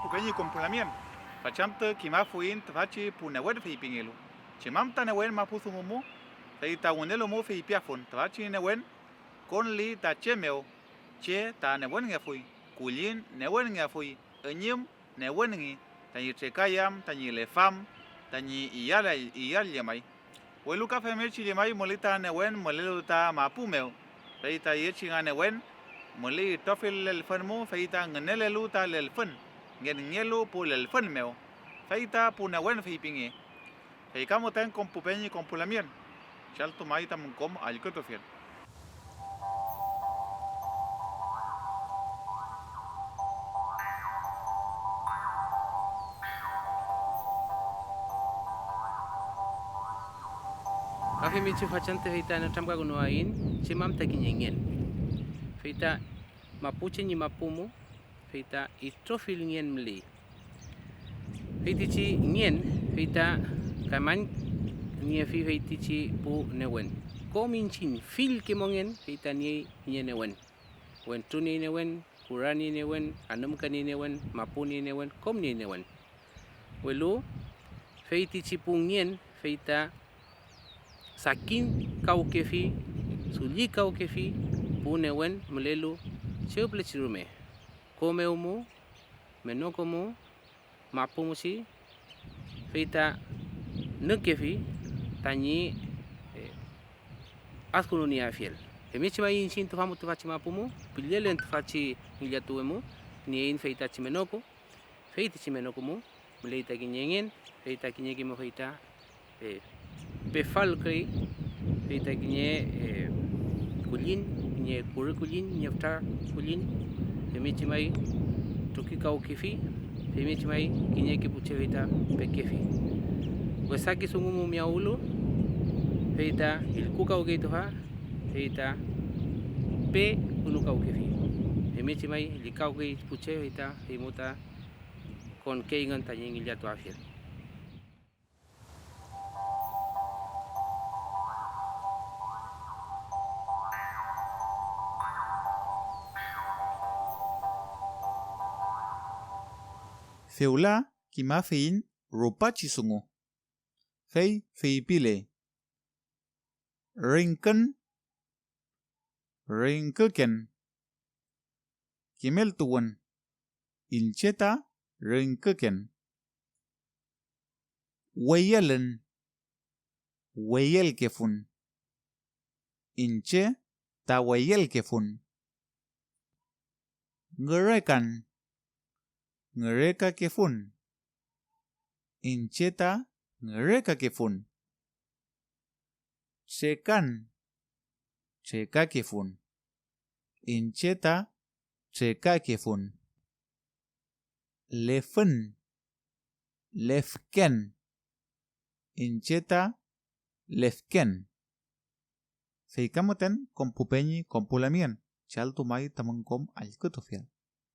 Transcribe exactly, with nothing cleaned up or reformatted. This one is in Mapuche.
Pu peñi kom pu lamien, fachantü kimafuiñ tüfachi pu newen feypingelu. ¿Chem am ta newen mapu dungu mu? Fey ta wünelu mu feypiafun tüfachi newen, konli ta che mew, che ta newenngeafuy, kullin newenngeafuy, üñüm newenngi, tañi trekayam, tañi lefam, tañi iyal, iyal llemay. Welu ka femngechi llemay müley ta newen mülelu ta mapu mew, fey ta iyechi nga newen müley itrofill lelfün mu, fey ta ngünelelu ta lelfün, ngenngelu pu lelfün mew, fey ta pu newen feypinge. Fey ka müten kom pu peñi kom pu lamien, chaltu may tamün kom allkütufiel. Ka femngechi fachantü fey ta nütramkakünuwayiñ chem am ta kiñe ngen. Fey ta mapuche ñi mapu mu, fey ta itrofill ngen müley. Feytichi ngen, fey ta kamañniefi feytichi pu newen. Kom iñchiñ fillke mongen, fey ta niey kiñe newen. Wentru niey newen, kura niey newen, anümka niey newen, mapu niey newen, kom niey newen. Welu feytichi pu ngen, fey ta sakinkawkefi, dullikawkefi pu newen mülelu chew pülechi rume, ko mew mu, menoko mu, mapu mu si, fey ta nükefi tañi, eh, adkünunieafiel. Femngechi may iñchiñ tüfa mu, tüfachi mapu mu, pillelen tüfachi ngillatuwe mu, nieiñ feytachi menoko, feytichi menoko mu müley ta kiñe ngen, fey ta kiñeke mu fey ta, eh, pefalküy, fey ta kiñe, eh, kulliñ, kiñe kurü kulliñ, kiñe fütra kulliñ, femngechi may trokikawkefi, femngechi may kiñeke pu che fey ta pekefi. Wesake dungu mu miyawlu, fey ta illkukawkey tüfa, fey ta pekünukawkefi. Femngechi may llükawkey pu che, fey ta feymu ta konkeyngün tañi ngillatuafiel. Fewla kimafiyiñ rupachi dungu, fey feypile: Rüngkün, rüngküken. Kimeltuwün, iñche ta rüngküken. Weyelün, weyelkefun. Iñche ta weyelkefun. Ngürekan, ngürekakefun. Iñche ta ngürekakefun. Trekan, trekakefun. Iñche ta trekakefun. Lefün, lefken. Iñche ta lefken. Fey ka müten kom pu peñi kom pu lamien, chaltu may tamün kom allkütufiel.